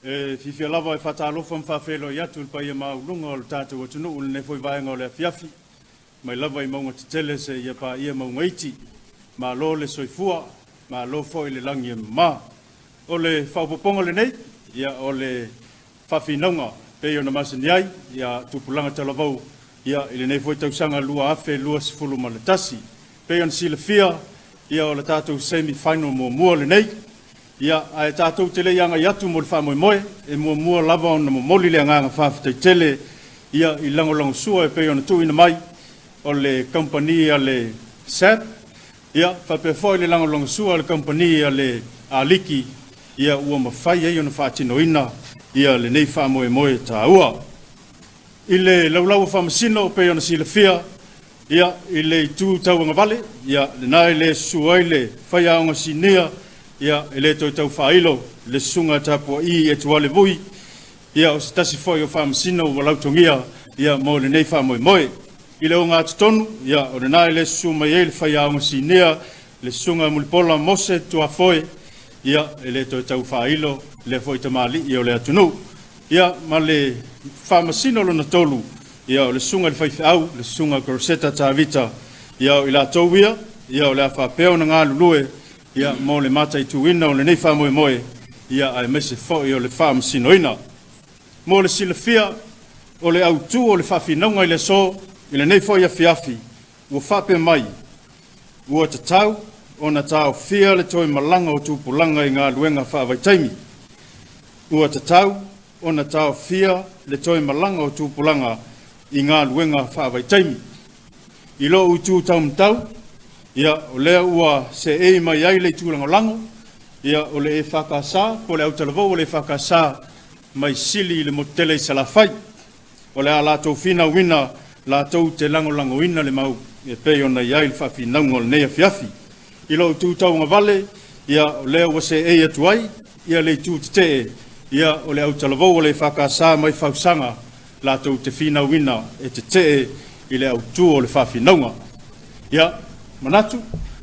E fiafia lava e faatalofa ma faafeiloai atu i le paia maualuga o le tatou atunuu i lenei foi vaega o le afiafi, mai lava i mauga tetele seia paia mauga iti. Malo le soifua, malo foi le lagi e mama. O le faaopoopoga lenei, ia, o le faafinauga pei ona masani ai, ia, tupulaga talavou, ia, i lenei foi tausaga 2021. Pei ona silafia, ia, o le tatou semi final muamua lenei. Ia, ae tatou te le i agai atu mo le faamoemoe, e muamua lava ona momoli le agaga faafetai tele, ia, i lagolagosua e pei ona tuuina mai o le kamupani a le SAB, ia, faapea foi le lagolagosua a le kamupani a le Aliki, ia, ua mafai ai ona faatinoina, ia, lenei faamoemoe taua. I le laulau a Faamasino, pei ona silafia, ia, i le itu tauagavale, ia, lena e le susu ai le faiaoga sinia, ia, e le toe tau faailo le susuga Tapua'i Etuale Vui, ia, o se tasi foi o Faamasino ua lautogia, ia, mo lenei faamoemoe. I le ogatotonu, ia, o lena e le susu mai ai le faiaoga sinia, le susuga Mulipola Mose Tuafoe, ia, e le toe tau faailo lea foi tamalii o le atunuu. Ia, ma le Faamasino lona tolu, ia, o le susuga i le faifeau, le susuga Groseta Tavita, ia, o i latou ia, ia, o le a faapea ona galulue, ia, mo le mataituina o lenei faamoemoe, ia, aemaise foi o le faamasinoina. Mo le silafia, o le autu o le faafinauga i le aso, i lenei foi afiafi, ua faapea mai, ua tatau ona taofia le toe malaga o tupulaga i galuega faavaitaimi. Ua tatau ona taofia le toe malaga o tupulaga i galuega faavaitaimi. I lou itu taumatau, ia, o lea ua seei mai ai le itu lagolago, ia, o le EFKS po o le autalavou o le EFKS mai Sili i le motu tele i Salafai. O le a latou finauina latou te lagolagoina le mau e pei ona i ai le faafinauga o lenei afiafi. I lou itu tauagavale, ia, o lea ua seei atu ai, ia, le itu tetee, ia, o le autalavou o le EFKS mai Fausaga latou te finauina e tetee i le autu o le faafinauga. Ia, manatu,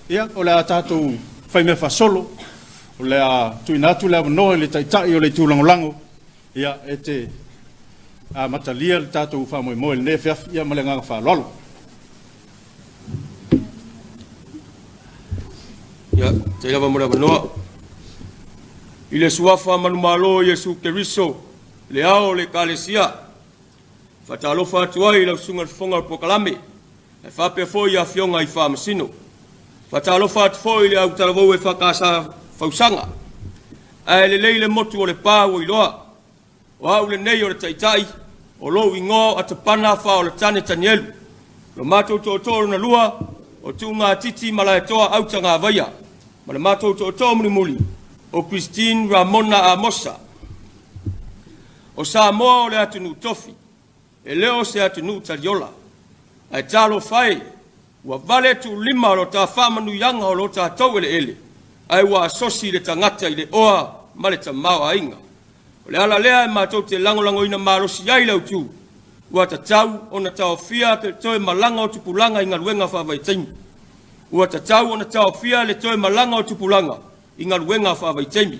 ia, o le a tatou faimea faasolo, o le a tuuina atu le avanoa i le taitai o le itu lagolago, ia, e te amatalia le tatou faamoemoe i lenei afiafi, ia, ma le agaga faaaloalo. Ia, faafetai lava mo le avanoa. I le suafa manumalo o Iesu Keriso, le ao o le Ekalesia, e faatalofa atu ai i lau Susuga i le Fofoga o le Polokalame, ae faapea foi i Afioga i Faamasino. Faatalofa atu foi i le autalavou EFKS Fausaga, ae lelei le motu o Lepa ua iloa. O au lenei o le Taitai, o lou igoa o Atapana Faaolatane Tanielu. Lo matou tootoo lona lua, o Tuugatiti Malaetoa Autagavaia, ma le matou tootoo mulimuli, o Christine Ramona Amosa. O Samoa o le atunuu tofi, e le o se atunuu taliola. Ae talofa e, ua vale tuulima lo ta faamanuiaga o lo tatou eleele, ae ua asosi le tagata i le oa ma le tamaoaiga. O le ala lea e matou te lagolagoina malosi ai le autu, ua tatau ona taofia le toe malaga o tupulaga i galuega faavaitaimi. Ua tatau ona taofia le toe malaga o tupulaga i galuega faavaitaimi.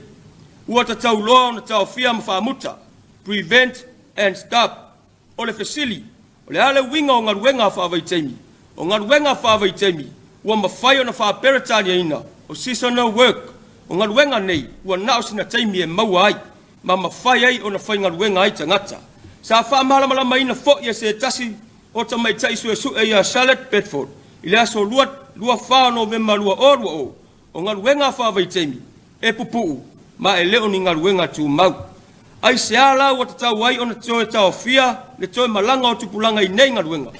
Ua tatau loa ona taofia ma faamuta, prevent and stop. O le fesili, o le a le uiga o galuega faavaitaimi? O galuega faavaitaimi ua mafai ona faa-Peretaniaina o seasonal work. O galuega nei ua na o sina taimi e maua ai ma mafai ai ona faigaluega ai tagata. Sa faamalamalamaina foi e se tasi o tamaitai suesue ia Charlotte Bedford i le aso 24 o Novema 2020, O galuega faavaitaimi e pupuu ma e le o ni galuega tumau. Aisea la ua tatau ai ona toe taofia le toe malaga o tupulaga i nei galuega?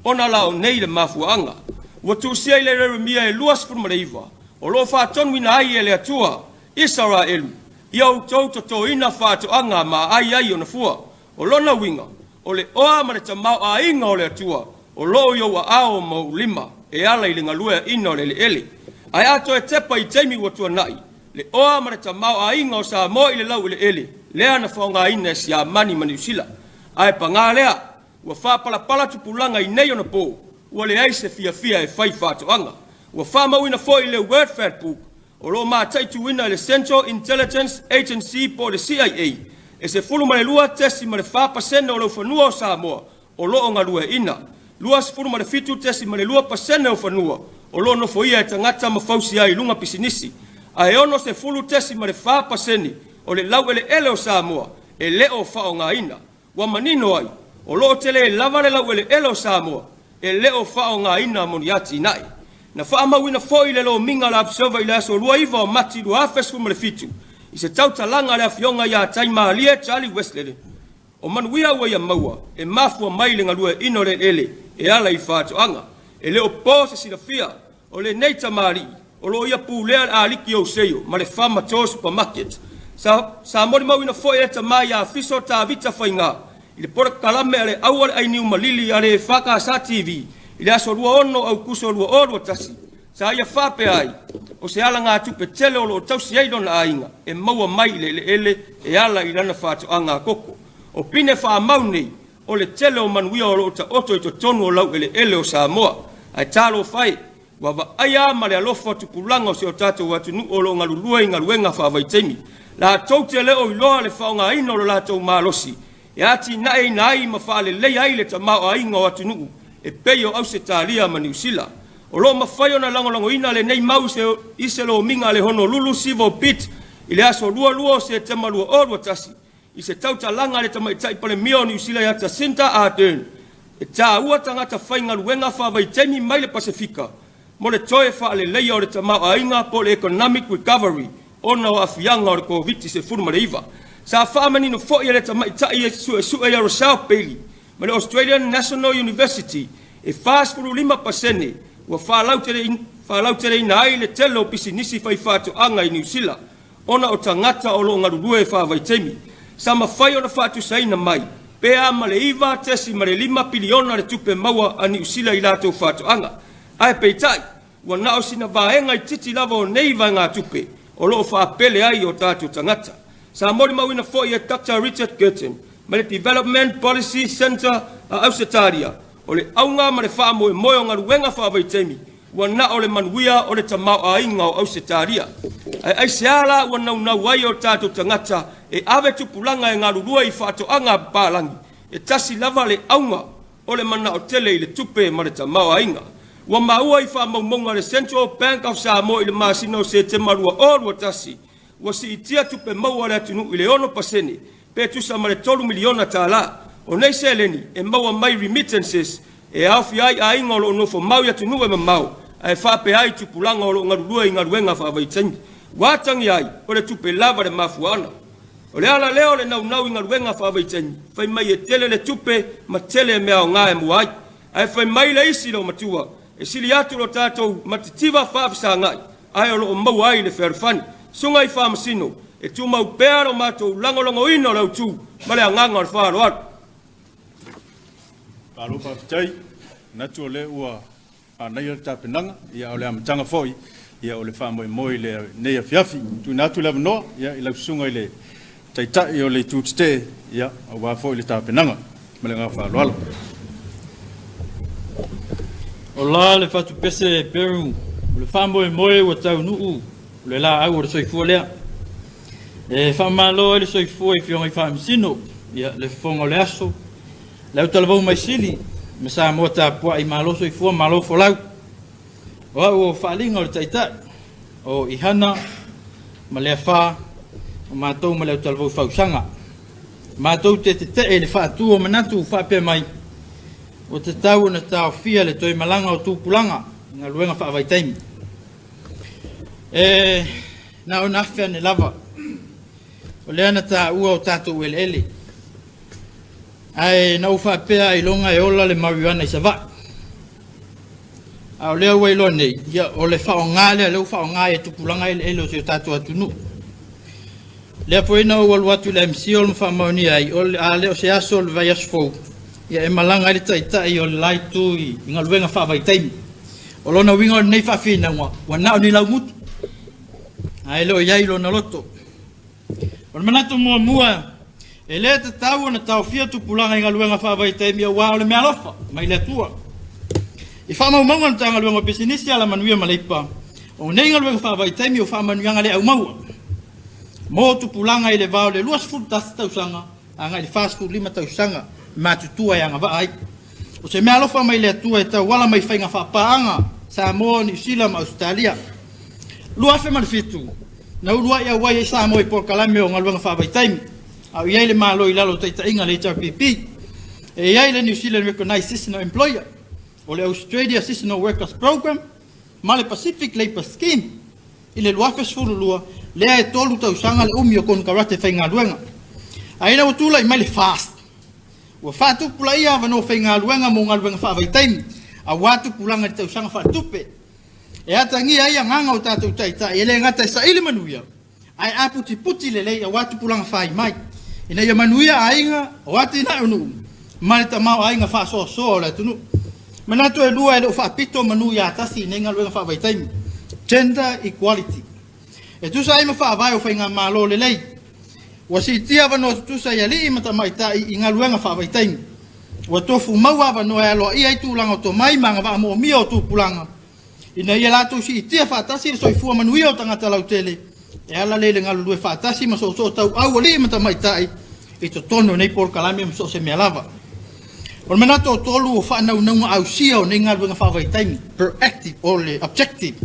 Ona la o nei le mafuaaga. Ua tusia i le Ieremia e 29, o lo o faatonuina ai e le Atua Isaraelu, Ia outou totoina faatoaga ma aai ai ona fua. O lona uiga, o le oa ma le tamaoaiga o le Atua o lo o i ou aao ma ou lima e ala i le galueaina o le eleele. Ae a toe tepa i taimi ua tuanai, le oa ma le tamaoaiga o Samoa i le laueleele lea na faaaogaina e Siamani ma Niusila. Ae paga lea, ua faapalapala tupulaga i nei ona po, ua leai se fiafia e fai faatoaga. Ua faamauina foi i le World Fat Book o lo o mataituina e le Central Intelligence Agency po o le CIA. E 12.4% o laufanua o Samoa o loo galueaiina, 27.2% o fanua o loo nofoia e tagata ma fausia ai i luga pisinisi, ae 60.4% o le laueleele o Samoa e le o faaaogaina. Ua manino ai, o loo tele lava le laueleele o Samoa e le o faaaogaina mo ni atinae. Na faamauina foi le lomiga a le Observer i le aso 29 o Mati 2017 i se tautalaga a le afioga ia Taimalie Charlie Wesley. O manuia ua ia maua e mafua mai le galueaiina o le eleele e ala i faatoaga. E le o po se silafia o lenei tamalii o loo ia pulea le aliki o Useio ma le Farmer Supermarket. Sa molimauina foi e tama ia Fiso Tavita Faiga i le polokalame a le Aua le Ainiu Malili a le FKS TV i le aso 26 Aukuso 2021, sa ia faapea ai, o se alagatupe tele o loo tausi ai lona aiga e maua mai i le eleele e ala i lana faatoaga koko. O pine faamau nei o le tele o manuia o loo taoto i totonu o laueleele o Samoa. Ae talofa e, ua vaaia ma le alofa tupulaga o si o tatou atunuu o loo galulue i galuega faavaitaimi, latou te le o iloa le faaaogaina o lo latou malosi e atinaeina ai ma faaleleia ai le tamaoaiga o atunuu e pei o Ausetalia ma Niusila. O loo mafai ona lagolagoina lenei mau i se lomiga a le Honolulu Civil Beat i le aso 22 o Setema 2021 i se tautalaga a le tamaitai Palemia o Niusila ia Jacinda Ardern e taua tagata faigaluega faavaitaimi mai le Pasefika mo le toe faaleleia o le tamaoaiga po o le economic recovery ona o aafiaga o le Koviti-19. Sa faamanino foi e le tamaitai e suesue ia Rochelle Bailey ma le Australian National University e 45% ua faalauteleina ai le tele o pisinisi faifaatoaga i Niusila ona o tagata o loo galulue faavaitaimi. Sa mafai ona faatusaina mai pe a ma le 9.5 piliona le tupe maua a Niusila i latou faatoaga. Ae peitai, ua na o sina vaega itiiti lava o nei vaegatupe o loo faapele ai o tatou tagata. Sa molimauina foi e Dr. Richard Curtin ma le Development Policy Centre a Ausetalia, o le auga ma le faamoemoe o galuega faavaitaimi ua na o le manuia o le tamaoaiga o Ausetalia. Ae aisea la ua naunau ai o tatou tagata e ave tupulaga e galulue i faatoaga a papalagi? E tasi lava le auga, o le manao tele i le tupe ma le tamaoaiga. Ua maua i faamaumauga a le Central Bank of Samoa i le masina o Setema 2021, ua siitia tupe maua a le atunuu i le 6% pe tusa ma le $3 miliona. O nei seleni e maua mai remittances e aofia ai aiga o loo nofo mau i atunuu e mamao, ae faapea ai tupulaga o loo galulue i galuega faavaitaimi. Ua atagia ai o le tupe lava le mafuaana. O le ala lea o le naunau i galuega faavaitaimi, fai mai e tele le tupe ma tele mea aoga e mua ai. Ae fai mai le isi loomatua, e sili atu lo tatou matitiva faafesagai, ae o loo maua ai le fealofani. Susuga i Faamasino, e tumau pea lo matou lagolagoina o le autu ma le agaga o le faaaloalo. Malo faafetai. Manatu o lea ua manaia le tapenaga, ia, o le amataga foi, ia, o le faamoemoe i lenei afiafi. Tuuina atu le avanoa, ia, i lau susuga i le Taitai o le Itu Tetee, ia, aua foi le tapenaga. Ma le agaga faaaloalo. O la le fatupese Peru, o le faamoemoe ua taunuu, o le laau o le soifua lea. E faamalo ai le soifua i Afioga i Faamasino, ia, le fofoga o le aso, le autalavou mai sili, ma Samoa tapuai, malo soifua, malo folau. O au o faaaliga o le Taitai, o Ihana ma Leafa, o matou ma le autalavou fausaga. Matou te tetee i le faatu o manatu faapea mai, ua tatau ona taofia le toe malaga o tupulaga i galuega faavaitaimi. E na ona afe ane lava, o lea na taua o tatou eleele, ae na ou faapea ailoga e ola le mariuana i Savaii. A o lea ua iloa nei, ia, o le faaaoga lea, lea ua faaaoga e tupulaga eleele o si o tatou atunuu. Lea foi na ou alu atu i le MCIL ma faamaonia ai, o le a le o se aso o le vaiaso fou, ia e malaga ai le taitai o le la itu i galuega faavaitaimi. O lona uiga o lenei faafinauga, ua na o ni laumutu, ae le o i ai lona loto. O le manatu muamua, e le tatau ona taofia tupulaga i galuega faavaitaimi aua o le meaalofa mai le Atua. I faamaumauga a le Matagaluega o Pisinisi, Alamanuia ma Leipa, o nei galuega faavaitaimi o faamanuiaga le aumaua. Mo tupulaga i le va o le 21 tausaga agai i le 45 tausaga e matutua e agavaa ai. O se meaalofa mai le Atua e tauala mai faiga faapaaga Samoa, Niu Sila ma Ausetalia. 2007, na uluai auai ai Samoa i polokalame o galuega faavaitaimi, a o i ai le Malo i lalo o taitaiga a le HRPP. E i ai le New Zealand Recognised Seasonal Employer, o le Australia Seasonal Workers Program ma le Pacific Labour Scheme. I le 2012, lea e 3 tausaga le umi o konekarate faigaluega. Ae ina ua tulai mai le FAST, ua faatupulaia avanoa faigaluega mo galuega faavaitaimi, aua tupulaga i le tausaga faaletupe. E atagia ai agaga o tatou taitai e le gata e saili manuia, ae aputiputi lelei aua tupulaga fai mai, ina ia manuia aiga, o atinae o nuu, ma le tamaoaiga faasoasoa o le atunuu. Manatu e lua e le o faapito manu ia tasi i nei galuega faavaitaimi. Gender equality. E tusa ai ma faavae o faigamalo lelei, ua siitia avanoa tutusa i alii ma tamaitai i galuega faavaitaimi. Ua tofu maua avanoa e aloaia ai tulaga o tomai ma agavaa moomia o tupulaga, ina ia latou siitia faatasi le soifua manuia o tagata lautele, e ala lea i le galulue faatasi ma soosoo tauau alii ma tamaitai i totonu o nei polokalame ma so o se mea lava. O le manatu o tolu o faanaunauga ausia o nei galuega faavaitaimi, proactive o le objective.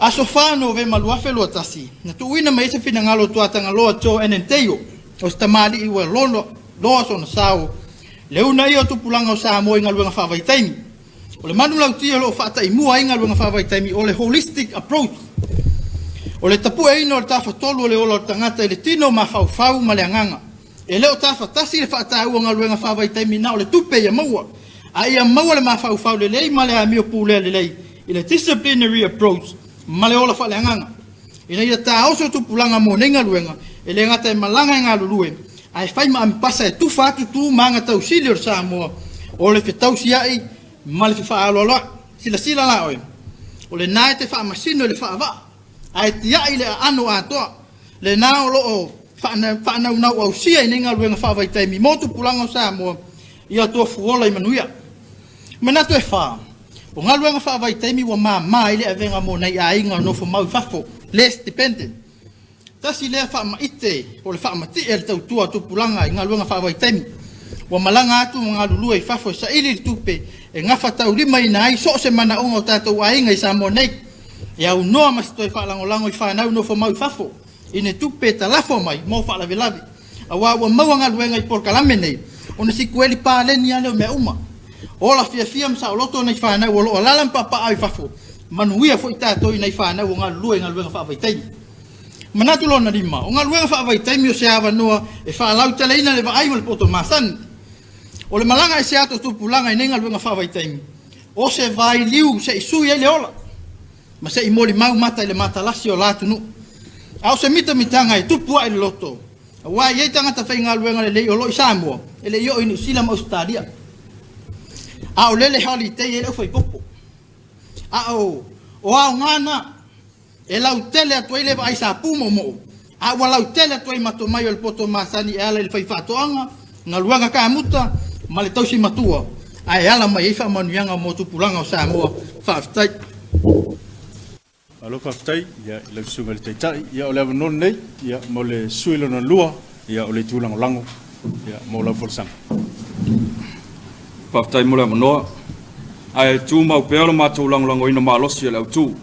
Aso 4 Novema 2021, na tuuina mai ai se finagalo o Tuatagaloa Joe Ananteio, o se tamalii ua loa sona sao, le uunaia o tupulaga o Samoa i galuega faavaitaimi. O le manulauti o lo o faataimua ai galuega faavaitaimi o le holistic approach. O le tapueina o le tafatolu o le ola o le tagata i le tino, mafaufau ma le agaga. E le o tafatasi le faataua o galuega faavaitaimi na o le tupe ia maua, a ia maua le mafaufau lelei ma le amio pulea lelei i le disciplinary approach ma le ola faaleagaga. Ina ia taoso tupulaga mo nei galuega, e le gata e malaga e galulue, ae fai ma amepasa e tufa atu tu ma aga tausili o le Samoa, o le fetausiai ma le fefaaloaloai. Silasila la oe, o lena e te faamasino i le faavaa, ae tiai le aano atoa. Lena o lo o faanaunau ausia i nei galuega faavaitaimi mo tupulaga o Samoa, ia tofuola i manuia. Manatu e fa, o galuega faavaitaimi ua mama ai le avega mo nai aiga o nofo mau i fafo, less dependent. Tasi lea faamaite o le faamatie a le tautua a tupulaga i galuega faavaitaimi. Ua malaga atu ma galulue i fafo e saili le tupe e gafataulimaina ai so o se manaoga o tatou aiga i Samoa nei. E aunoa ma se toe faalagolago i fanau nofo mau i fafo i ni tupe e talafo mai mo faalavelave. Aua ua maua galuega i polokalame nei, ona sikueli paleni lava lea o mea uma. Ola fiafia ma saoloto nai fanau o lo o alaala ma papaaao i fafo, manuia foi tatou i nai fanau o galulue i galuega faavaitaimi. Manatu lona lima, o galuega faavaitaimi o se avanoa e faalauteleina le vaai ma le poto masani. O le malaga ese atu o tupulaga i nei galuega faavaitaimi, o se vailiu se i sui ai le ola, ma se i molimau mata i le matalasi o la atunuu. A o se mitamitaga e tupu ae i le loto, aua e i ai tagata faigaluega lelei o lo o i Samoa, e le i oo i Niu Sila ma Ausetalia. A o lele holiday ai le aufaipopo. A o aoga na, e lautele atu ai le vaai sapu moomoo, a ua lautele atu ai ma tomai o le poto masani e ala i le faifaatoaga, galuega kamuta, ma le tausi matua, ae ala mai ai faamanuiaga mo tupulaga o Samoa. Faafetai. Malo faafetai ia i lau susuga i le Taitai. Ia o le avanoa lenei ia mo le sui lona lua ia o le Itu Lagolago ia mo lau folasaga. Faafetai mo le avanoa. Ae tumau pea lo matou lagolagoina malosi e le autu.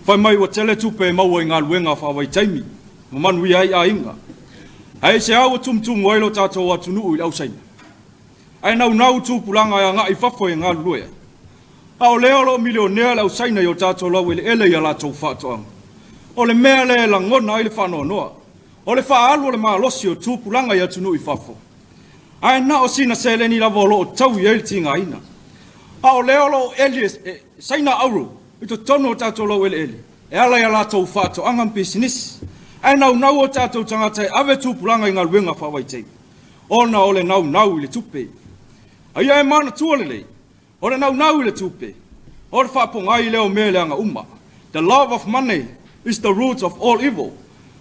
Fai mai ua tele tupe e maua i galuega faavaitaimi ma manuia ai aiga. Ae i se au ua tumutumu ai lo tatou atunuu i le ausaina. Ae naunau tupulaga e agai i fafo e galulue ai. A o lea o lo o milionea le ausaina i o tatou laueleele i a latou faatoaga. O le mea lea e lagona ai le faanoanoa, o le faaalu o le malosi o tupulaga i atunuu i fafo. Ae na o sina seleni lava o lo o taui ai le tigaina. A o lea o lo o eli e Saina auro i totonu o tatou laueleele e ala i a latou faatoaga ma pisinisi. Ae naunau o tatou tagata e ave tupulaga i galuega faavaitaimi, ona o le naunau i le tupe. A ia e manatua lelei, o le naunau i le tupe, o le faapogai lea o mea leaga uma. The love of money is the root of all evil.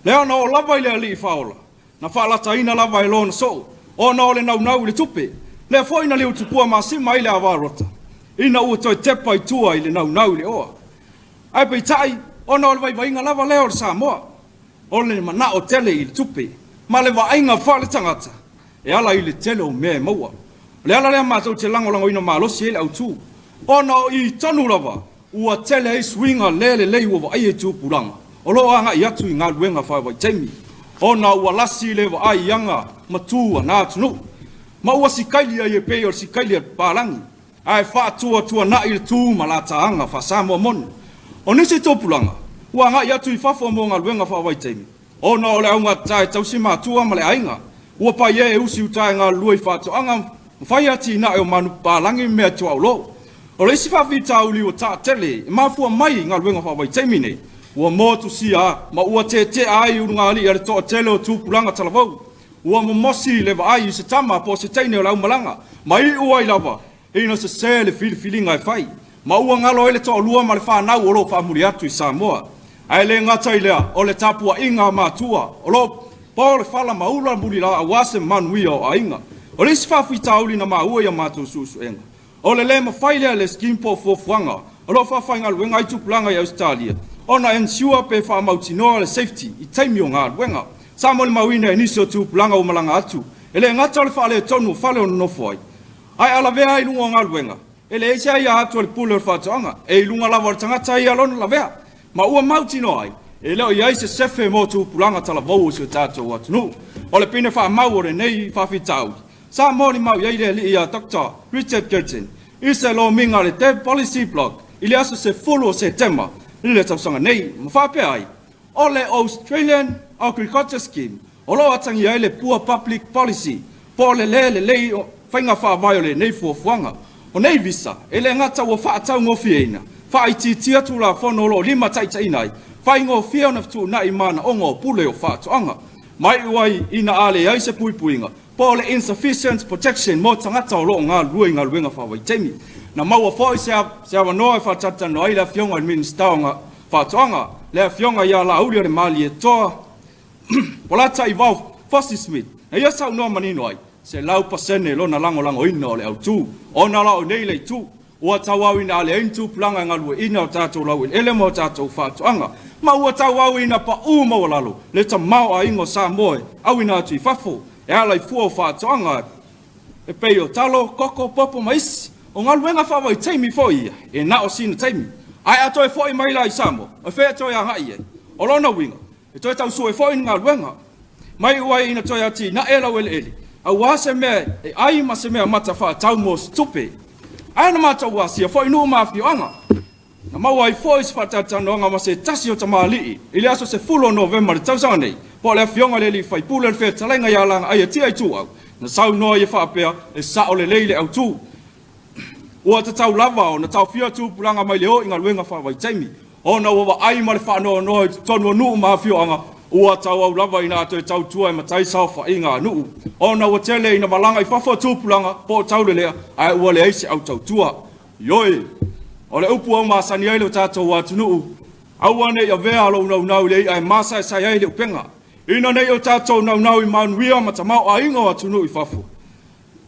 Lea na oo lava i le alii faaola, na faalataina lava e lona soo, ona o le naunau i le tupe. Lea foi na liutupua masima ai le ava rota, ina ua toe tepa i tua i le naunau i le oa. Ae peitai, ona o le vaivaiga lava lea o le Samoa. O le manao tele i le tupe ma le vaaiga faaletagata e ala i le tele o mea e maua. O le ala lea matou te lagolagoina malosi ai le autu, ona o i tonu lava ua tele ai suiga le lelei ua vaaia i tupulaga o lo o agai atu i galuega faavaitaimi, ona ua lasi le vaai i aga ma tu a na atunuu, ma ua sikaili ai e pei o le sikaili a le papalagi, ae faatuatuanai le tu ma lataaga faa-Samoa moni. O nisi tupulaga ua agai atu i fafo mo galuega faavaitaimi, ona o le augatata e tausi matua ma le aiga. Ua paia e usi uta e galulue i faatoaga ma fai atinae o manupapalagi ma mea tuaolo. O le isi faafitauli ua taatele e mafua mai i galuega faavaitaimi nei, ua motusia ma ua tetea ai ulugalii a le toatele o tupulaga talavou. Ua momosi le vaai i se tama po o se teine o le aumalaga, ma iu ai lava ina sese le filifiliga e fai, ma ua galo ai le toalua ma le fanau o lo o faamuli atu i Samoa. Ae le gata i lea, o le tapuaiga a matua o lo o po le fala ma ula mulila aua se manuia o aiga. O le isi faafitauli na maua i a matou suesuega, o le le mafai lea e le scheme po o fuafuaga o lo o faafaigaluega ai tupulaga i Ausetalia ona ensure pe faamautinoa le safety i taimi o galuega. Sa molimauina e nisi o tupulaga ua malaga atu, e le gata o le faaletonu o fale o nonofo ai, ae a lavea ai i luga o galuega, e leai se aia atu a le pule o le faatoaga, e i luga lava o le tagata ia lona lavea, ma ua mautinoa ai, e le o i ai se sefe mo tupulaga talavou o si o tatou atunuu. O le pine faamau o lenei faafitauli, sa molimau i ai le alii ia Doctor Richard Curtin i se lomiga a le Dev Policy Blog i le aso 10 o Setema i le tausaga nei, ma faapea ai, O le Australian Agriculture Scheme o lo o atagia ai le Poor Public Policy po o le le lelei o faiga faavae o lenei fuafuaga. O nei visa, e le gata ua faataugofieina, faaitiitia Tulafono o lo o limataitaiina ai, faigofie ona fetuunai manaoga o pule o faatoaga. Ma iu ai ina a leai se puipuiga, po o le insufficient protection mo tagata o lo o galulue i galuega faavaitaimi. Na maua foi se avanoa e faatalatalanoa ai le Afioga i le Minisita o Faatoaga, le Afioga ia Laauli-o-le-Malietoa Polataivao Fosi Smith, na ia saunoa manino ai, 100% lona lagolagoina o le autu, ona la o nei le itu, ua tauau ina a leai ni tupulaga e galueaiina o tatou laueleele ma o tatou faatoaga, ma ua tauau ina pau maualalo le tamaoaiga o Samoa e auina atu i fafo e ala i fua o faatoaga e pei o talo, koko, popo ma isi. O galuega faavaitaimi foi ia e na o sina taimi. Ae a toe foi mai la i Samoa, o fea e toe agai i ai? O lona uiga, e toe tau sue foi ni galuega. Ma iu ai ina toe atinae laueleele, aua se mea e ai ma se mea mata faatau mo se tupe. Ae na matou asia foi nuu ma afioaga. Na maua ai foi se faatalatalanoaga ma se tasi o tamalii i le aso 10 o Novema i le tausaga nei, po o le Afioga i le Alii Faipule o le Fetalaiga ia Lagaaia Tia Ituau, na saunoa ia faapea, e sao lelei le autu. Ua tatau lava ona taofia tupulaga mai le o i galuega faavaitaimi, ona ua vaai ma le faanoanoa i totonu o nuu ma afioaga, ua tauau lava ina a toe tautua e matai saofaiga a nuu, ona ua tele ina malaga i fafo tupulaga po o taulelea, ae ua leai se au tautua. Ioe, o le upu ua masani ai lo tatou atunuu, aua ne i avea lou naunau i le i'a e masaesae ai le upega, ina ne i o tatou naunau i manuia ma tamaoaiga o atunuu i fafo,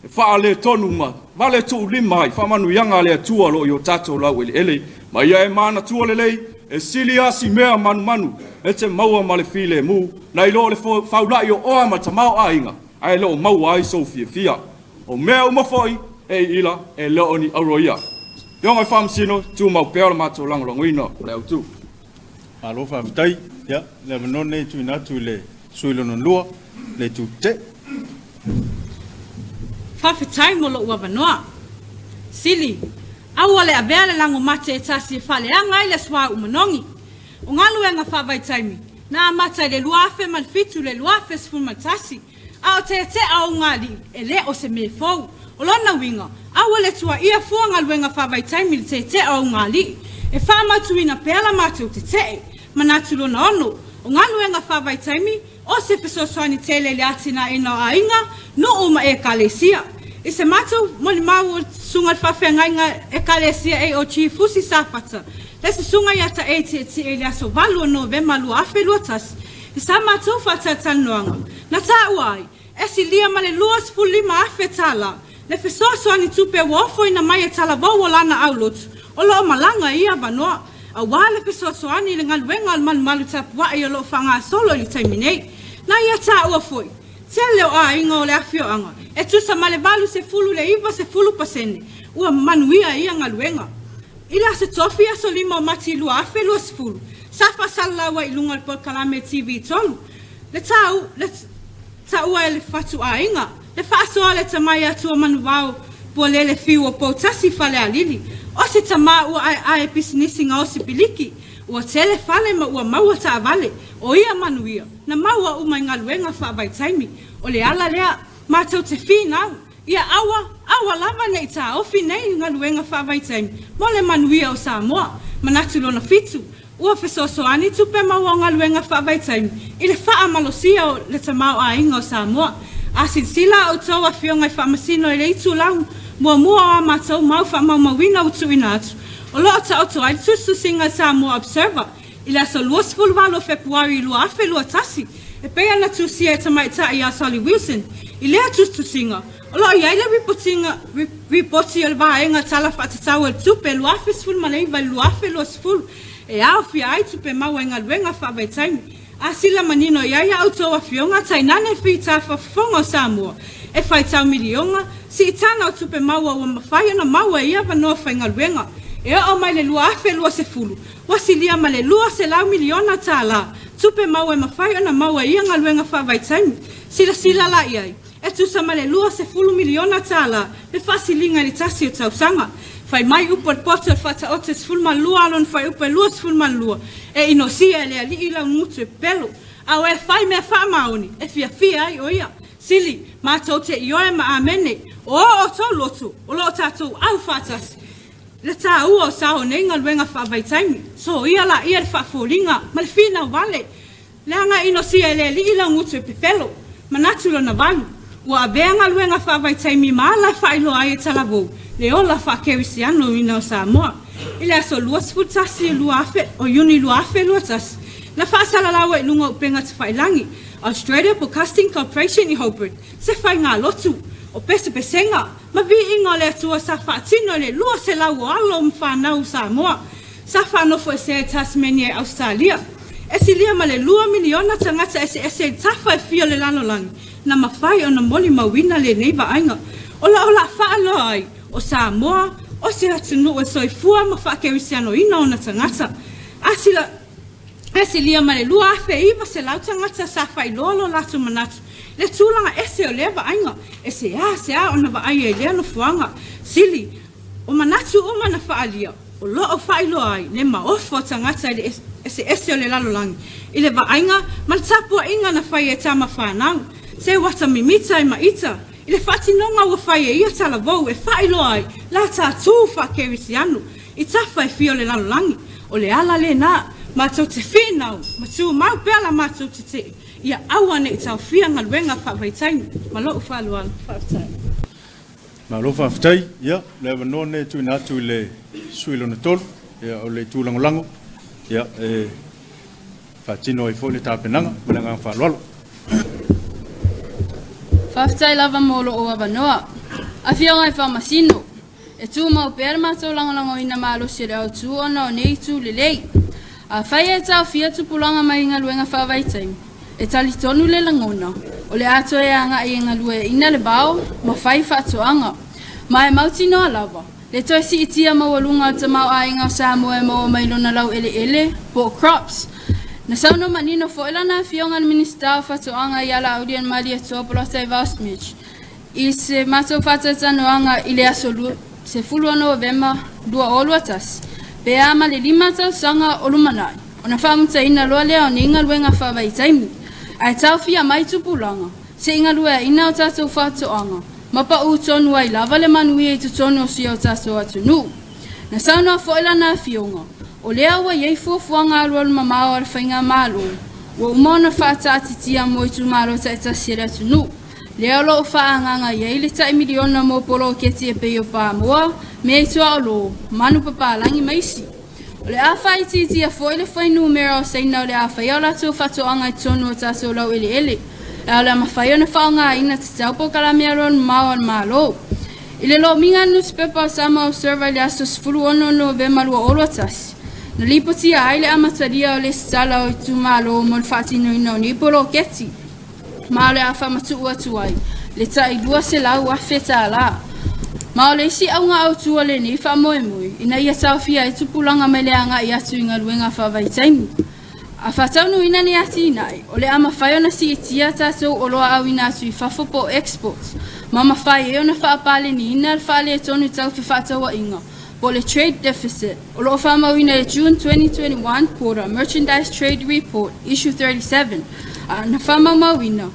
e faaletonu ma vale tuulima ai faamanuiaga a le Atua o lo o i o tatou laueleele, ma ia e manatua lelei, e sili lava si mea manumanu e te maua ma le filemu, nai lo le faula'i o oa ma tamaoaiga, ae le o maua ai sou fiafia. O mea uma foi e iila, e le o ni auro ia. Afioga i Faamasino, tumau pea le matou lagolagoina o le autu. Malo faafetai. Ia, le avanoa lenei e tuuina atu i le sui usufono lona lua, le Itu Tetee. Faafetai mo lou avanoa. Sili, aua le avea le lago mate e tasi e faaleaga ai le suauu manogi. O galuega faavaitaimi, na amata i le 2007 i le 2011, A o tetea o ugaalii, e le o se mea fou. O lona uiga, aua le tuuaia fua galuega faavaitaimi i le tetea o ugaalii. E faamautuina pea la matou tetee. Manatu lona ono, o galuega faavaitaimi, o se fesoasoani tele i le atinaeina o aiga, nuu ma ekalesia. I se matou molimau o le Susuga i le Faafeagaiga Ekalesia AOG Fusi Safata, le Susuga ia Taei Tietie i le aso 8 o Novema 2021, I sa matou faatalatalanoaga, na taua ai, e silia ma le $25,000 tala le fesoasoani tupe ua ofoina mai e talavou o lana aulotu o lo o malaga i ia avanoa. Auā le fesoasoani i le galuega a le malumalu tapuai o lo o faagasolo i le taimi nei. Na ia taua foi, tele o aiga o le afioaga e tusa ma le 80 i le 90% ua manuia i ia galuega. I le Aso Tofi aso 5 o Mati 2020, sa faasalalau ai i luga o le polokalame TV3 le tau, le taua e le fatuaiga, le faasoa a le tamai Atua Manuvao Pualele Fiu o Poutasi Falealili, o se tamā ua aeae pisinisi gaosi piliki, ua tele fale ma ua maua taavale, o ia manuia, na maua uma i galuega faavaitaimi. O le ala lea, matou te finau, ia aua, aua lava ne i taofi nei galuega faavaitaimi mo le manuia o Samoa. Manatu lona fitu, Ua fesoasoani tupe maua o galuega faavaitaimi i le faamalosia o le tamaoaiga o Samoa. A silasila a outou afioga i Faamasino i le itulau muamua o a matou mau faamaumauina ua tuuina atu, o lo o taoto ai le tusitusiga a Samoa Observer i le aso 28 o Fepuari 2021 e pei ona tusia e Tamaitai ia Solly Wilson. I lea tusitusiga, O lo o i ai le ripotiga, ripoti o le vaega Tala Faatatau o le Tupe 2019 i le 2020 e aofia ai tupe maua i galuega faavaitaimi. A sila manino i ai a outou afioga tainane fita faafofoga o Samoa e faitau miliona siitaga o tupe maua ua mafai ona maua i avanoa faigaluega e oo mai le 2020 ua silia ma le $200 miliona tala tupe maua e mafai ona maua i ia galuega faavaitaimi. Silasila la i ai, e tusa ma le $20 miliona le faasiliga i le tasi o tausaga. Fai mai upu a le poto i le Faataoto e 12 a lona fuaiupu e 22, E inosia e le Alii lau gutu e pepelo, a o e fai mea faamaoni, e fiafia ai o ia. Sili, matou te ioe ma amene, o o outou loto, o lo o tatou au faatasi. Le taua o sao o nei galuega faavaitaimi, soia laia le faafoliga ma le finau vale. Leaga e inosia e le Alii lau gutu e pepelo. Manatu lona valu, ua avea galuega faavaitaimi ma ala e faailoa ai e Talavou le ola faakerisianoina o Samoa. I le aso 21 o Iuni 2021, na faasalalau ai i luga o upega tafailagi, Australia Broadcasting Corporation i Hobart, se faigalotu o pesepesega ma viiga o le Atua sa faatino e le 200 o alo ma fanau o Samoa sa faanofoesea i Tasmania i Ausetalia. E silia ma le lua miliona tagata eseese i tafa e fia o le lalolagi na mafai ona molimauina lenei vaaiga. O lo o laafaaloa ai o Samoa o se atunuu e soifua ma faakerisianoina ona tagata. A sila E silia ma le 2,900 tagata sa faailoa lo latou manatu i le tulaga ese o lea vaaiga e seāseā ona vaaia i lea nofoaga sili o manatu uma na faaalia o lo o faailoa ai le maofa o tagata i le eseese o le lalolagi i le vaaiga ma le tapuaiga na fai e tama fanau se uata mimita e maita i le faatinoga ua fai e ia talavou e faailoa ai la tatou faakerisiano i tafa e fia o le lalolagi. O le ala lena, matou te finau ma tumau pea la matou tetee ia aua ne i taofia galuega faavaitaimi. Ma lou faaaloalo. Faafetai. Malo faafetai. Ia, le avanoa lenei e tuuina atu i le sui usufono lona tolu, ia, o le itu lagolago, ia, e faatino ai foi le tapenaga. Ma le agaga faaaloalo. Faafetai lava mo lou avanoa. Afioga i Faamasino, E tumau pea le matou lagolagoina malosi o le autu ona o nei itu lelei. Afai e taofia tupulaga mai galuega faavaitaimi, e talitonu le lagona, o le a toe agai e galueaiina le vao ma fai faatoaga. Ma e mautinoa lava, le toe siitia maualuga o le tamaoaiga o Samoa e maua mai lona laueleele po o crops. Na saunoa manino foi lana afioga i le Minisita o Faatoaga ia Laaulialemalietoa Polataivao Smith, I se matou faatalatalanoaga i le aso 10 o Novema 2021, pe a ma le lima tausaga o lumanai, ona faamutaina loa lea o nei galuega faavaitaimi, ae taofia mai tupulaga se i galueaina o tatou faatoaga ma paʻu tonu ai lava le manuia i totonu o si o tatou atunuu. Na saunoa foi lana afioga, o lea ua i ai fuafuaga alualumamao a le Faigamalo ua uma ona faataatitia mo itumalo taitasi a le atunuu, lea o lo o faaagaaga i ai le tai miliona mo poloketi e pei o pamoa, meaituaolo, manu papalagi ma isi. O le a faaitiitia foi le fuainumera o Saina o le a faia o latou faatoaga i totonu o tatou laueleele, ae o le a mafai ona faaaogaina tatau polokalame alualumamao a le Malo. I le lomiga a le nusipepa o Samoa Observer i le aso 16 o Novema 2021, Na lipotia ai le amatalia o lesitala o itumalo mo le faatinoina o nei poloketi, ma o le a faamatuu atu ai le tai $200,000. Ma o le isi auga autu o lenei faamoemoe, ina ia taofia ai tupulaga mai le agai atu i galuega faavaitaimi. A faataunuuina nei atinae, o le a mafai ona siitia tatou oloa auina atu i fafo po o exports, ma mafai ai ona faapaleniina le faaletonu tau fefaatauaiga po o le trade deficit o lo o faamauina i le June 2021 Quarter Merchandise Trade Report Issue 37 a na faamaumauina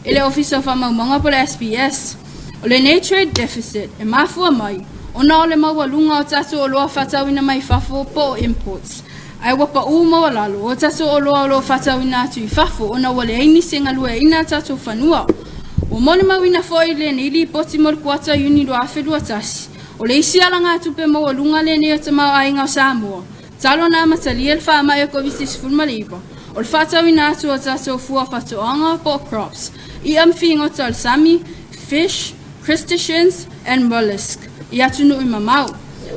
e le Ofisa o Faamaumauga po o le SBS. O lenei trade deficit e mafua mai ona o le maualuga o tatou oloa faatauina mai fafo po o imports, ae ua pau maualalo o tatou oloa o lo o faatauina atu i fafo ona ua leai nisi e galueaiina a tatou fanua. Ua molimauina foi i lenei lipoti mo le kuata Iuni 2021, o le isi alagatupe maualuga lenei o tamaoaiga o Samoa, talu ona amatalia le faamai o Koviti-19, o le faatauina atu o tatou fua faatoaga po o crops, i'a ma figota o le sami, fish, crustaceans and mollusk, i atunuu mamao.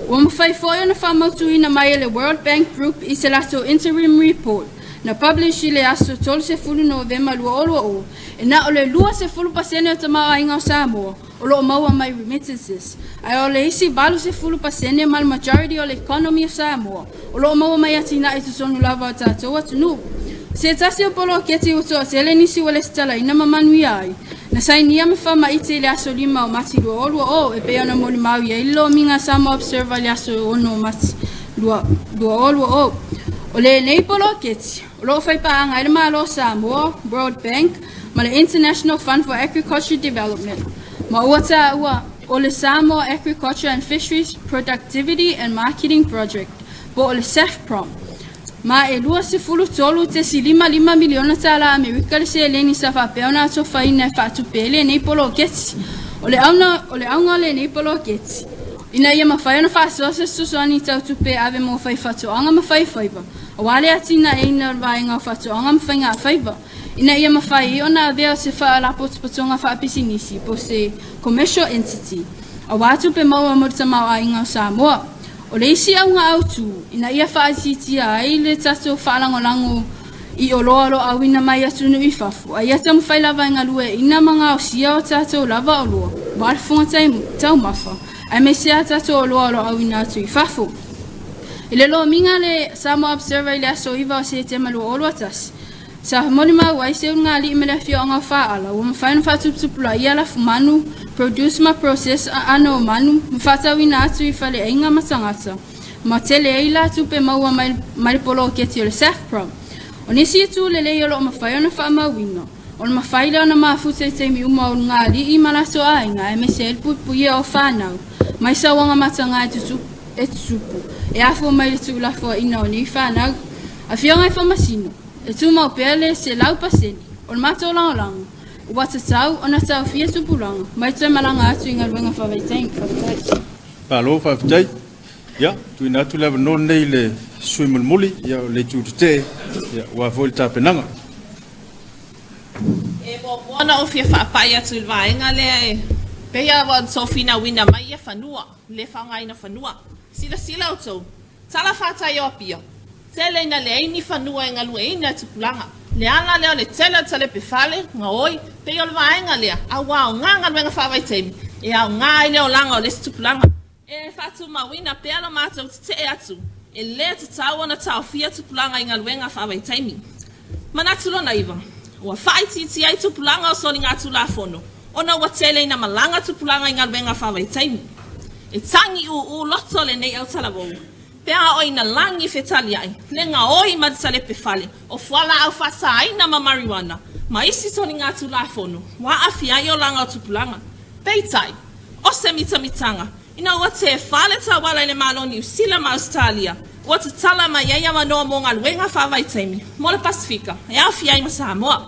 Ua mafai foi ona faamautuina mai e le World Bank Group i se latou interim report na publish i le aso 30 Novema 2020, e na o le 20% o tamaoaiga o Samoa o lo o maua mai remittances, ae o le isi 80% ma le majority o le economy o Samoa o lo o maua mai atinae i totonu lava o tatou atunuu. Se tasi o poloketi ua toatele nisi ua lesitalaina ma manuia ai, na sainia ma faamaite i le aso 5 o Mati 2020 e pei ona molimau i ai le lomiga Samoa Observer i le aso 6 o Mati 2020. O lenei poloketi, o lo o faipaaga ai le Malo o Samoa, World Bank, ma le International Fund for Agriculture Development, ma ua taua o le Samoa Agriculture and Fisheries Productivity and Marketing Project, po o le SAFPROM. Ma e $23.55 miliona tālā Amerika le seleni sa faapea ona atofaina e faatupe ai lenei poloketi. O le auga o lenei poloketi, ina ia mafai ona faasoa se fesoasoani tau tupe e ave mo faifaatoaga ma faifaiva, aua le atinaeina o le vaega o faatoaga ma faigafaiva, ina ia mafai ai ona avea o se faalapotopotoga faapisinisi po o se commercial entity, aua tupe maua mo le tamaoaiga o Samoa. O le isi auga autu, ina ia faaitiitia ai le tatou faalagolago i oloa o lo o auina mai atunuu i fafo, a ia taumafai lava e galueaiina ma gaosia o tatou lava oloa aua le fofoga taumafa, aemaise a tatou oloa o lo o auina atu i fafo. I le lomiga a le Samoa Observer i le aso 9 o Setema 2021, sa molimau ai se ulugalii ma le afioaga o Faaala ua mafai ona faatuputupulaia lafumanu, produce ma process aano o manu, ma faatauina atu i faleaiga ma tagata, ma tele ai la tupe maua mai mai le poloketi o le SAFPROM. O nisi itu lelei o lo o mafai ona faamauina, o le mafai lea ona mafuta i taimi uma o ulugalii ma latou aiga aemaise ai le puipuia o fanau mai sauaga mataga e tutupu e afua mai i le tuulafoaiina o nei fanau. Afioga i Faamasino, e tumau pea le 100% o le matou lagolago ua tatau ona taofia tupulaga mai toe malaga atu i galuega faavaitaimi. Faafetai. Malo faafetai. Ia, tuuina atu le avanoa lenei i le sui usufono mulimuli, ia, o le itu tetee, ia, aua foi le tapenaga. E muamua ona ou fia faapai atu i le vaega lea e pei lava ona outou finauina mai ia fanua, le faaaogaina fanua. Silasila outou, tala fatai o Apia, tele ina leai ni fanua e galueina e tupulaga. Le ala lea o le tele o talepe fale, gaoi, pei o le vaega lea, a ua aoga galuega faavaitaimi, e aoga ai le olaga o le isi tupulaga. E faatumauina pea lo matou tetee atu, e le tatau ona taofia tupulaga i galuega faavaitaimi. Manatu lona iva, ua faaitiitia ai tupulaga o soligatulafono ona ua tele ina malaga tupulaga i galuega faavaitaimi. E tagiūū loto lenei autalavou pe a oo ina lagi fetaliai le gaoi ma le talepe fale o fualaau faasaina ma marijuana ma isi soligatulafono ua aafia ai olaga o tupulaga. Peitai, o se mitamitaga, ina ua tefa le tauala i le Malo o Niu Sila ma Ausetalia, ua tatala mai ai avanoa mo galuega faavaitaimi mo le Pasefika e aofia ai ma Samoa.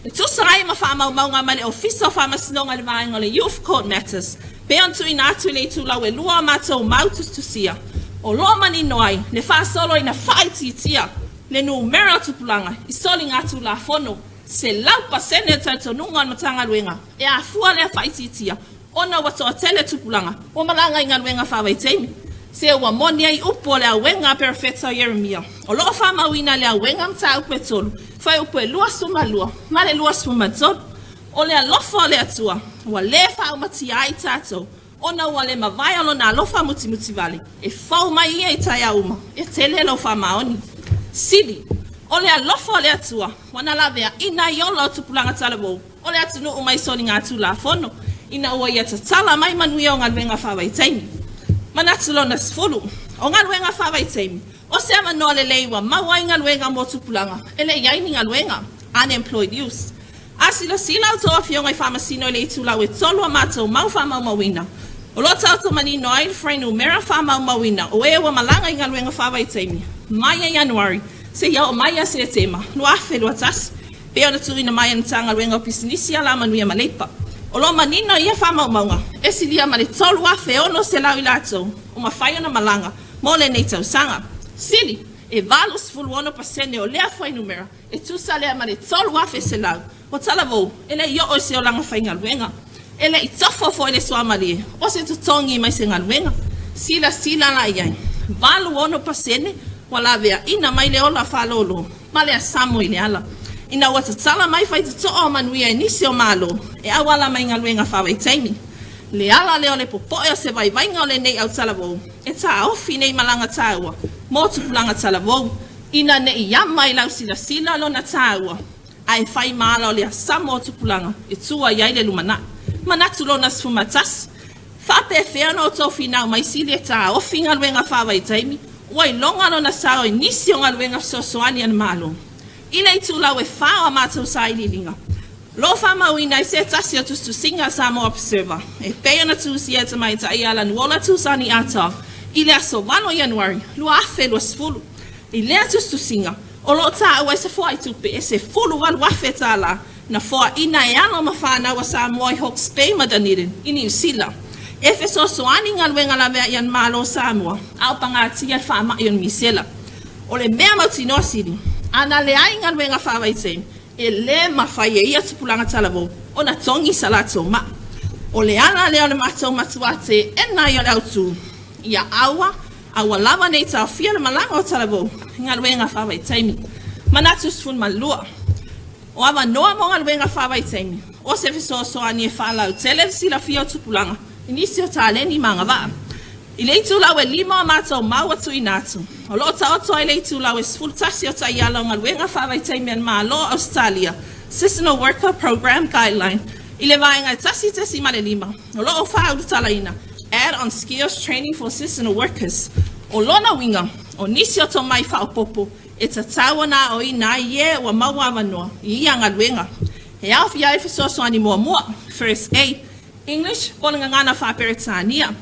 E tusa ai ma faamaumauga mai le Ofisa o Faamasinoga i le vaega o le Youth Court Matters, pei ona tuuina atu i le itulau e lua o matou mau tusitusia, o lo o manino ai le faasolo ina faaitiitia le numera o tupulaga i soligatulafono 100% le talitonuga o le Matagaluega e afua lea faaitiitia ona ua toatele tupulaga ua malaga i galuega faavaitaimi. Se ua moni ai upu o le auega a Perofeta o Ieremia, o lo o faamauina i le auega mataupu e tolu, fuaiupu e 22 ma le 23. O le alofa o le Atua ua lē faaumatia ai tatou, ona ua le mavae o Lona alofa mutimutivale, e fou mai ia i taeao uma, e tele lou faamaoni. Sili, o le alofa o le Atua ua na laveaina ai ola o tupulaga talavou o le atunuu mai soligatulafono, ina ua ia tatala mai manuia o galuega faavaitaimi. Manatu lona 10, o galuega faavaitaimi, o se avanoa lelei ua maua ai galuega mo tupulaga e le i ai ni galuega, unemployed youth. A silasila a outou afioga i Faamasino i le itulau e tolu a matou mau faamaumauina, o lo o taoto manino ai le fuainumera faamaumauina o e ua malaga i galuega faavaitaimi mai ia Ianuari seia oo mai ia Setema 2021, pei ona tuuina mai e le Matagaluega o Pisinisi, Alamanuia ma Leipa. O lo o manino i ia faamaumauga, e silia ma le 3,600 i latou ua mafai ona malaga mo lenei tausaga. Sili, e 86% o lea fuainumera e tusa lea ma le 3,100 o talavou e le i oo i se olaga faigaluega. E le i tofo foi le suamalie o se totogi mai se galuega. Silasila la i ai, 86% ua laveaina mai le ola faalolo ma le asamo i le ala. Ina ua tatala mai faitotoa o manuia i nisi o Malo e auala mai galuega faavaitaimi. Le ala lea o le popoe o se vaivaiga o lenei autalavou e taofi nei malaga taua mo tupulaga talavou ina ne i ama i lau silasila lona taua ae fai ma ala o le asamo o tupulaga e tua i ai le lumanai. Manatu lona 11, Faapefea ona outou finau mai sili e taofi galuega faavaitaimi ua iloga lona sao i nisi o galuega fesoasoani a le Malo i le itulau e fa o a matou sailiiliga? O lo o faamauina ai se tasi o tusitusiga a Samoa Observer e pei ona tusia e Tamaitai Alanuola Tusani Ata i le aso 8 Ianuari 2020. I lea tusitusiga, o lo o taua ai se foaitupe e $18,000 na foaina e alo ma fanau a Samoa i Hawke's Bay ma Dunedin i Niu Sila e fesoasoani i galuega laveai a le Malo o Samoa a o pagatia le faamai o le misela. O le mea mautinoa sili, a na leai galuega faavaitaimi, E le mafai e ia tupulaga talavou ona togi sa latou maa. O le ala lea o le matou matuā teena ai o le autū, ia aua, aua lava ne i taofia le malaga o talavou i galuega faavaitaimi. Manatu 12. O avanoa mo galuega faavaitaimi, o se fesoasoani e faalautele le silafia o tupulaga i nisi o taleni ma agavaa. I le itulau e lima o matou mau ua tuuina atu, o lo o taoto ai le itulau e 11 o taiala o galuega faavaitaimi a le Malo o Ausetalia, Seasonal Worker Program Guideline, i le vaega e 1.5, o lo o faaulutalaina, Add-on Skills Training for Seasonal Workers. O lona uiga, o nisi o tomai faaopoopo e tatau ona aoina ai e ua maua avanoa i ia galuega. E aofia ai fesoasoani muamua, First Aid, English po o le gagana faa-Peretania.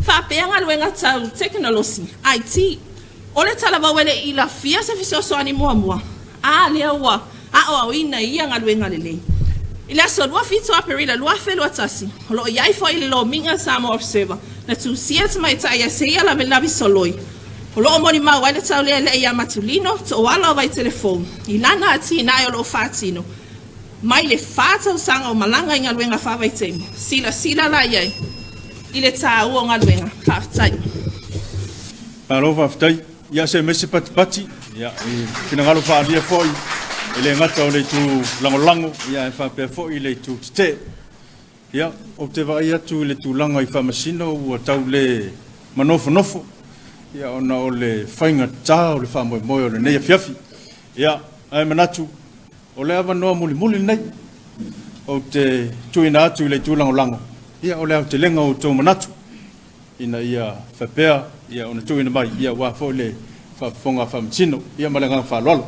Faapea galuega tau tekonolosi, IT. O le talavou e le i lafia se fesoasoani muamua, a lea ua aoaoina i ia galuega lelei. I le aso 27 o Aperila 2021, o lo o i ai foi le lomiga Samoa Observer na tusia e Tamaitai Aseia Lavelavi Soloi, o lo o molimau ai le taulealea ia Matulino Tooala o Vaitele Fou i lana atinae o lo o faatino Mai le fa tausaga o malaga i galuega faavaitaimi, silasila la i ai i le taua o galuega. Faafetai. Malo faafetai. Ia se mese patipati, ia i finagalo faaalia foi e le gata o le itu lagolago, ia ae faapea foi i le itu tetee. Ia, ou te vaai atu i le tulaga i Faamasino ua tau le manofonofo, ia ona o le faigatā o le faamoemoe o lenei afiafi. Ia, ae manatu O le avanoa mulimuli lenei ou te tuuina atu i le itu lagolago, ia o le aotelega o outou manatu ina ia faapea ia ona tuuina mai ia aua foi le faafofoga a Faamasino. Ia ma le agaga faaaloalo.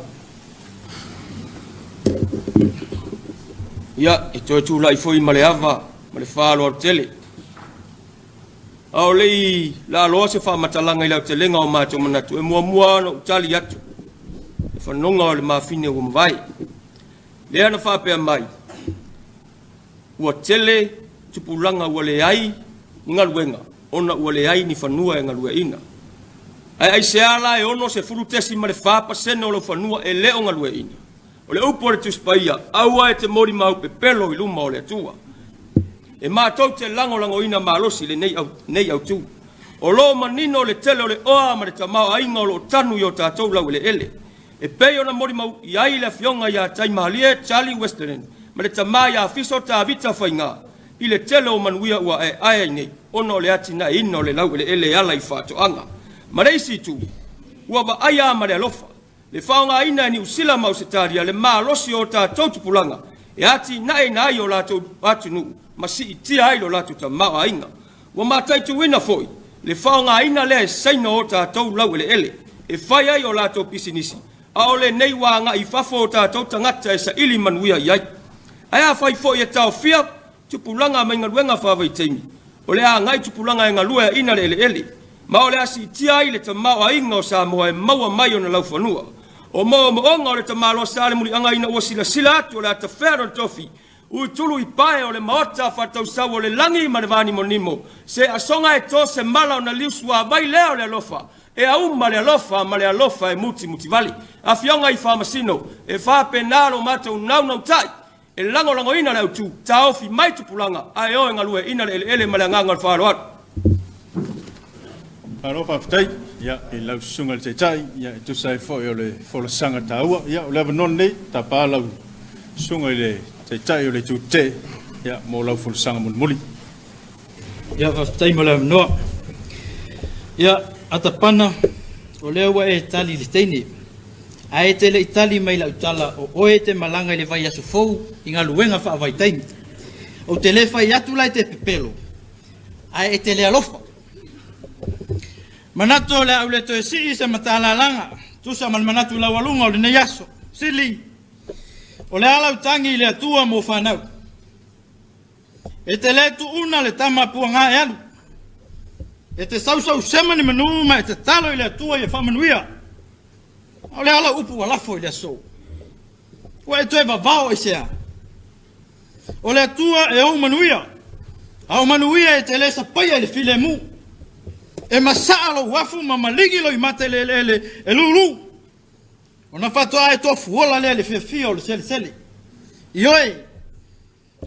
Ia, e toe tulai foi ma le ava ma le faaaloalo tele. A o le i laaloa se faamatalaga i le aotelega o matou manatu, e muamua lava ona ou tali atu le fanoga o le mafine ua mavae, lea na faapea mai, ua tele tupulaga ua leai ni galuega ona ua leai ni fanua e galueaiina. Ae aisea la e 60.4% o lau fanua e le o galueaiina? O le upu a le Tusi Paia, Aua e te molimau pepelo i luma o le Atua. E matou te lagolagoina malosi lenei, au, nei autu. O lo o manino le tele o le oa ma le tamaoaiga o lo o tanu i o tatou laueleele. E pei ona molimau i ai le afioga ia Taimalie Charlie Westerland ma le tama ia Fiso Tavita Faiga i le tele o manuia ua aeae ai nei ona o le atinaeina o le laueleele e ala i faatoaga. Ma le isi itu, ua vaaia ma le alofa le faaaogaina e Niu Sila ma Ausetalia le malosi o tatou tupulaga e atinaeina ai o latou atunuu ma siitia ai lo latou tamaoaiga. Ua mataituina foi le faaaogaina lea e Saina o tatou laueleele e fai ai o latou pisinisi, a o lenei ua agai i fafo o tatou tagata e saili manuia i ai. Ae afai foi e taofia tupulaga mai galuega faavaitaimi, o le a agai tupulaga e galueaina le eleele, ma o le a siitia ai le tamaoaiga o Samoa e maua mai ona laufanua. O moomooga o le tamaloa sa le muliaga ina ua silasila atu o le a tafea lona tofi Utulu i pae o le maota faatausau o le lagi ma le vanimonimo, se asoga e to se mala ona liu suavai lea o le alofa, e auma le alofa ma le alofa e mutimutivale. Afioga i Faamasino, e faapena lo matou naunautai e lagolagoina le autu, taofi mai tupulaga ae o e galueaina le eleele ma le agaga o le faaaloalo. Malo faafetai ia i lau susuga i le Taitai ia e tusa ai foi o le folasaga taua. Ia o le avanoa lenei tapa lau susuga i le Taitai o le Itu Tetee ia mo lau folasaga mulimuli. Ia faafetai mo le avanoa. Ia Atapana, o lea ua e tali i le teine, ae e te le i tali mai i lau tala o oe e te malaga i le vaiaso fou i galuega faavaitaimi. Ou te le fai atu la e te pepelo, ae e te le alofa. Manatu o le a ou le toe sii se matalalaga, tusa ma le manatu laualuga o lenei aso. Sili, o le a lau tagi i le Atua mo fanau. E te le tuuna le tama puagā e alu. E te sausausema ni manu ma e tatalo i le Atua ia faamanuia. A o le a lau upu ua lafo i le aso. Ua e toe vavao aisea? O le Atua e ou manuia, a o manuia e te le sapaia i le filemu. E masaa lou afu ma maligi lou imata i le eleele e lulu. Ona faatoa e tofuola lea i le fiafia o le selesele. Ioe,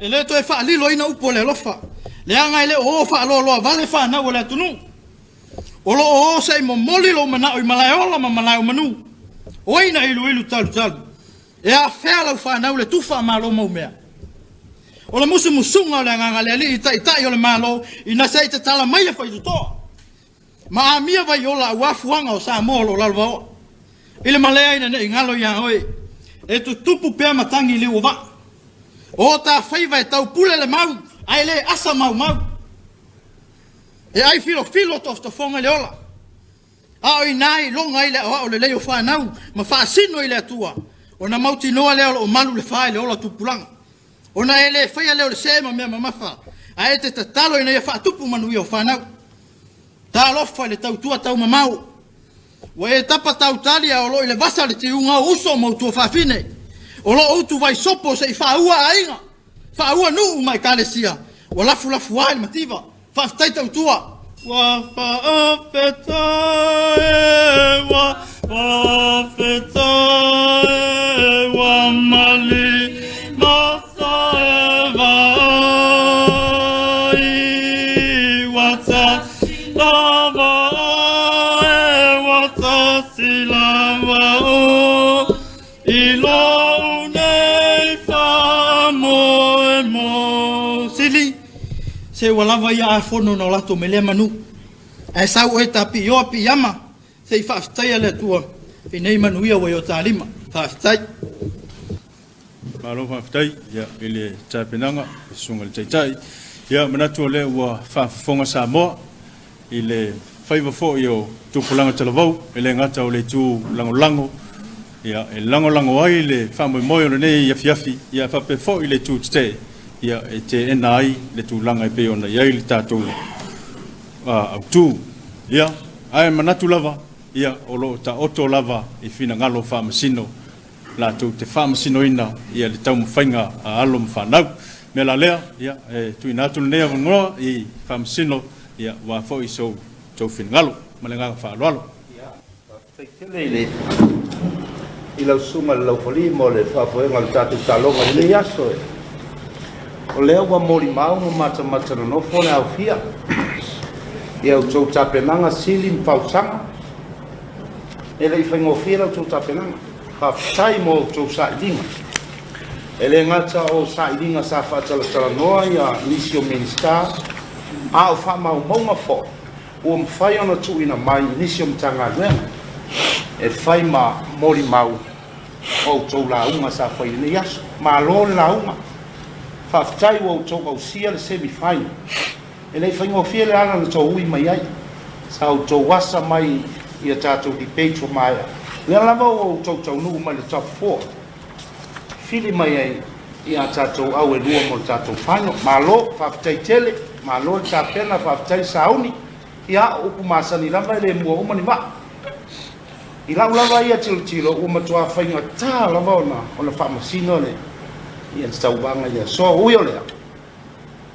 e le toe faaliloina upu o le alofa, leaga e le o o faaloaloa vale fanau a le atunuu. O lo o o se i momoli lou manao i Malaeola ma Malaeomanu. O ai na iluilu talutalu? E afea lau fanau le tufa a Malo maumea. O le musumusuga o le agaga le alii taitai o le Malo ina se i tatala mai le faitotoa ma amia vaiola aua fuaga o Samoa o lo o lalovaoa i le malea ina ne i galo iā oe e tutupu pea matagi i liu o vaa. O ta faiva e taupule le mau ae le asa maumau. E ai filofilo tofotofoga i le ola. A o inā i loga ai le aoao lelei o fanau ma faasino i le Atua, ona mautinoa lea o lo o malu le fa i le ola tupulaga. Ona e le faia lea o le see ma mea mamafa, ae e te tatalo ina ia faatupu manuia o fanau. Talofa i le tautua taumamao. Ua e tapa tautali a o lo o i le vasa le tiuga o uso ma utua fafine. O lo o utuvai sopo se i faaua aiga, faaua nuu ma ekalesia, ua lafulafuā i le mativa. Faafetai tautua. Ua faafetai e, ua faafetai e, ua mali masa e vaai, ua tasi lava e, ua tasi lava o, i lou nei faamoemoe. Sili. Se ua lava ia afono na o latou mai lea manu. Ae sau oe ta piioa piiama, se i faafetaia le Atua i nei manuia ua i o ta lima. Faafetai. Malo faafetai ia i le tapenaga le susuga i le Taitai. Ia manatu o lea ua faafofoga Samoa i le faiva foi o tupulaga talavou, e le gata o le itu lagolago, ia, e lagolago ai le faamoemoe o lenei afiafi, ia, faapea foi le itu tetee, ia, e teena ai le tulaga e pei ona i ai le tatou autu. Ia, ae manatu lava, ia, o lo o taoto lava i finagalo faamasino latou te faamasinoina ia le taumafaiga a alo ma fanau. Mea la lea, ia, e tuuina atu lenei avanoa i faamasino, ia, aua foi so outou finagalo. Ma le agaga faaaloalo. Ia, faafetai tele i le i lau susuga i le Laufali mo le faafoega o le tatou taaloga i lenei aso. O lea ua molimau ma matamata nonofo le aofia. I a outou tapenaga sili ma fausaga, e le i faigofie la outou tapenaga. Faafetai mo outou sailiga. E le gata o sailiga sa faatalatalanoa ia nisi o Minisita, a o faamaumauga foi ua mafai ona tuuina mai i nisi o Matagaluega e fai ma molimau o outou lauga sa fai i lenei aso. Malo le lauga. Faafetai ua outou ausia le semi final. E le i faigofie le ala na tou ui mai ai. Sa outou asa mai i a tatou debates ua maea. Lea lava ua outou taunuu mai le top 4. Fili mai ai ia tatou au e lua mo le tatou final. Malo, faafetai tele, malo le tapena, faafetai le sauni. Ia, o upu masani lava e le mua uma ni vaa. I lau lava ia tilotilo, ua matua faigata lava ona faamasino le ia le tauvaga i le aso. Ui o lea,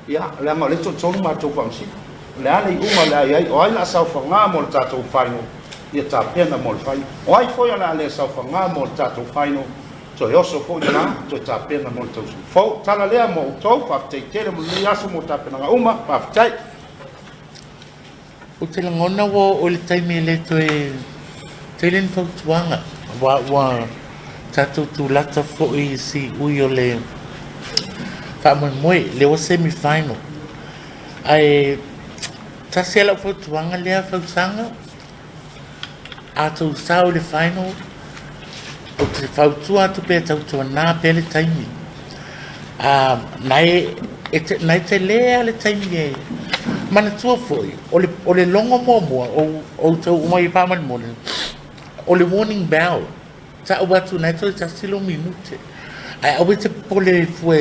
ia, leaga o lea e toatolu matou faamasino. O le a le iuga o le a i ai, o ai o le a saofaga mo le tatou final, ia tapena mo le final. O ai foi o le a le saofaga mo le tatou final, toe oso foi lena, toe tapena mo le tausaga fou. Tala lea mo outou, faafetai tele mo lenei aso mo tapenaga uma, faafetai. Ou te lagona ua oo i le taimi e le toe tele ni fautuaga, aua ua tatou tulata foi i siui o le faamoemoe, lea ua semi final. Ae tasi lava lau fautuaga lea Fausaga, a tou sao i le final, ou te fautua atu pea tautuana pea le taimi. Na e tele lava le taimi e manatua foi, o le logo muamua o outou uma ia faamolemole, o le warning bell, tau atu na e toe tasi lou minute. Ae aua e te popole fua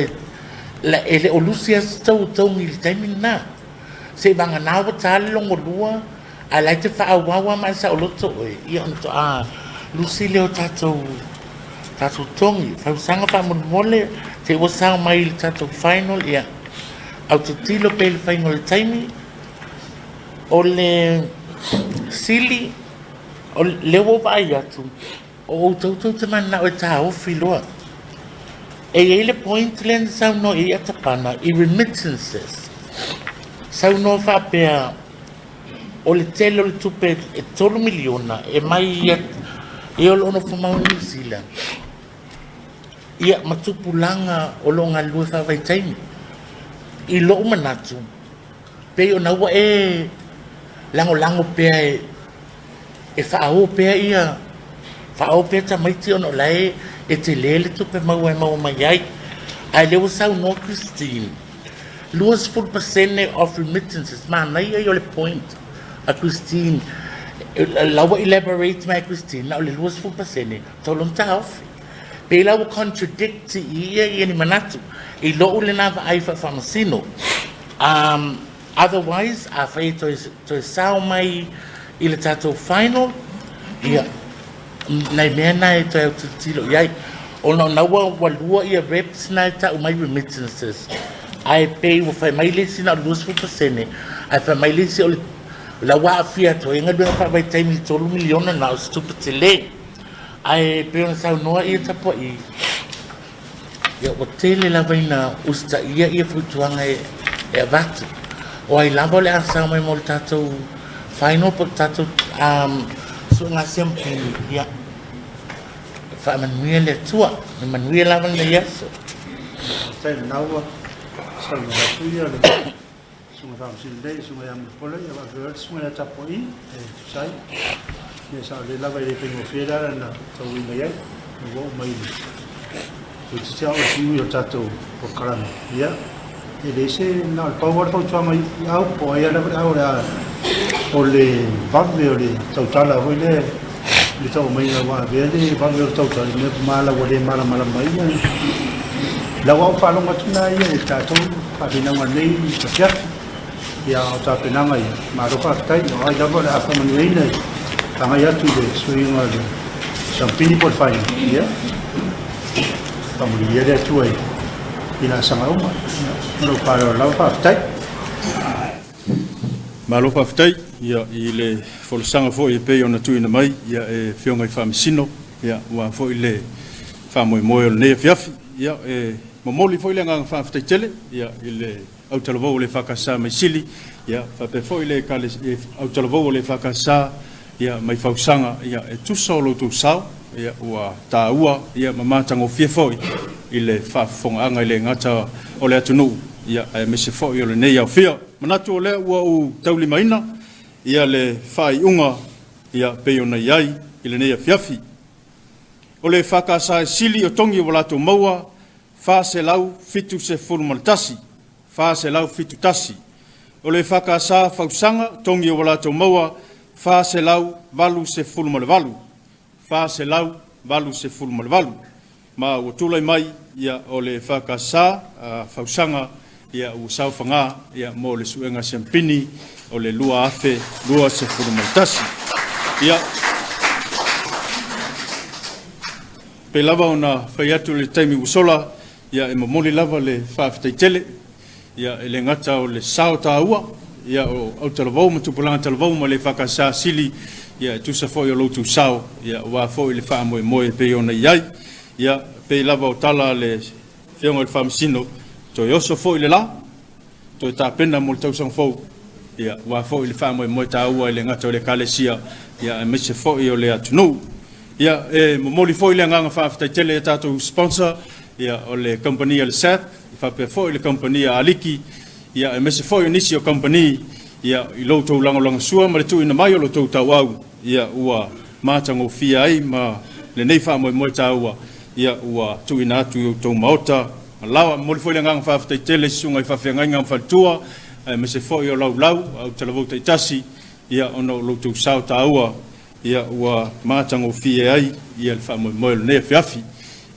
e le o lusi lava se tou togi i le taimi lena. Seivagana ua ta le logo lua, ae la e te faaauau lava ma e saoloto oe, ia ona faatoa lusi lea o tatou tatou togi. Fausaga faamolemole, te i ua sao mai i le tatou final, ia autotilo pea i le faiga o le taimi. O le sili, o lea ua ou vaai atu, o outou tou te mananao e taofi loa. E i ai le point lea na saunoa i ai Atapana i remittances. Saunoa faapea, o le tele o le tupe e $3 miliona e mai ia o lo o nofo mau i Niu Sila, ia ma tupulaga o lo o galulue faavaitaimi. I lou manatu, pei ona ua e lagolago pea e faaoo pea ia faaoo pea tamaiti ona o la e tele le tupe maua e maua mai ai. Ae lea ua saunoa Christine, 20% of remittances, manaia ia o le point a Christine. La ua elaborate mai Christine, na o le 20% tau lona taofi. Pei la ua contradict i ia ni manatu. I lou lena vaai faafaamasino. Otherwise, afai e toe sao mai i le tatou final, ia, nai mea na e toe autilotilo i ai. Ona o na ua lua ia reps na e tau mai remittances, ae pei ua fai mai le isi na o le 20%, ae fai mai le isi o le la ua aafia atu ai galuega faavaitaimi i $3 miliona na o se tupe tele. Ae pei ona saunoa ia tapuai, Ia, ua tele lava ina usitaia ia fautuaga e avatu. O ai lava o le a sao mai mo le tatou final po o le tatou suega siamupini, ia, faamanuia le Atua. Ia manuia lava lenei aso. Faafetai lena ua saunoa atu ia le Susuga Faamasino nei, le Susuga ia Mulipola, ia faapea le Susuga ia Tapuai e tusa ai. Ia sao lelei lava e le faigofie le ala na taui mai ai, ua oo mai i toeitiiti lava oo i le siui o le tatou polokalame. Ia, e leai se, na o le pau lava le fautuaga i au, po o ai lava le au o le a, o le vave o le tautala foi lea i le tau aumaiga ua avea le vave o le tautala i mea mala ua le malamalama ai ia lau au faalogo atu na ia i tatou faafinauga nei afiafi. Ia o tapenaga ia, malo faafetai, o ai lava o le a faamanuiaina e agai atu i le suiga o le sampini po o le final, ia faamanuia le Atua i laasaga uma. Ma lou faaaloalo lava, faafetai. Malo faafetai ia, i le folasaga foi e pei ona tuuina mai ia, e Afioga i Faamasino ia, aua foi le faamoemoe o lenei afiafi. Ia, e momoli foi le agaga faafetai tele ia, i le autalavou o le EFKS mai Sili, ia, faapea foi le autalavou o le EFKS, ia, mai Fausaga, ia, e tusa o lo outou sao, ia, ua taua, ia, ma matagofie foi i le faafofogaaga i le gata o le atunuu, ia, aemaise foi o lenei aofia. Manatu o lea ua ou taulimaina, ia, le faaiuga, ia, pei ona i ai i lenei afiafi. O le EFKS e sili o togi ua latou maua 471, 471. O le EFKS Fausaga, togi ua latou maua 488, 488. Ma ua tulai mai, ia, o le EFKS Fausaga, ia, ua saofaga, ia, mo le suega siampini o le 2021. Ia, pei lava ona fai atu i le taimi ua sola, ia, e momoli lava le faafetai tele, ia, e le gata o le sao taua, ia, o autalavou ma tupulaga talavou ma le EFKS Sili, ia, e tusa foi o lo outou sao, ia, aua foi le faamoemoe e pei ona i ai. Ia, pei lava o tala a le Afioga i le Faamasino, toe oso foi le la, toe tapena mo le tausaga fou, ia, aua foi le faamoemoe taua i le gata o le Ekalesia, ia, aemaise foi o le atunuu. Ia, e momoli foi le agaga faafetai tele i tatou sponsor, ia, o le kamupani a le SAP, faapea foi le kamupani a Aliki, ia, aemaise foi o nisi o kamupani, ia, i lo outou lagolagasua ma le tuuina mai o lo outou tauau, ia, ua matagofie ai ma lenei faamoemoe taua, ia, ua tuuina atu i outou maota ma laoa. Momoli foi le agaga faafetai tele i susuga i faafeagaiga ma faletua, aemaise foi o laulau autalavou taitasi, ia, ona o lo outou sao taua, ia, ua matagofie ai, ia, le faamoemoe o lenei afiafi.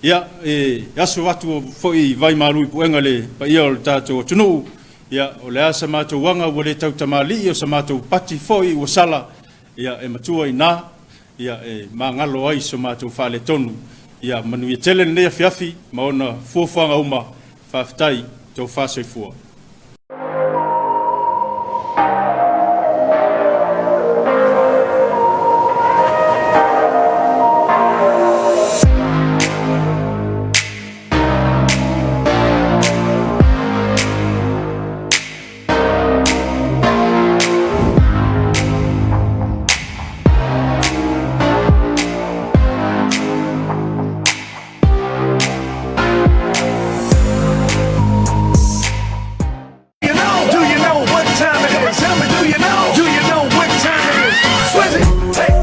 Ia, e aso atu foi vai malu i puega le paia o le tatou atunuu, ia, o le a sa matou aga ua le tautamalii o sa matou pati foi ua sala, ia, e matua i ina, ia, e magalo ai so matou faaletonu. Ia manuia tele lenei afiafi ma ona fuafuaga uma. Faafetai, tofa soifua.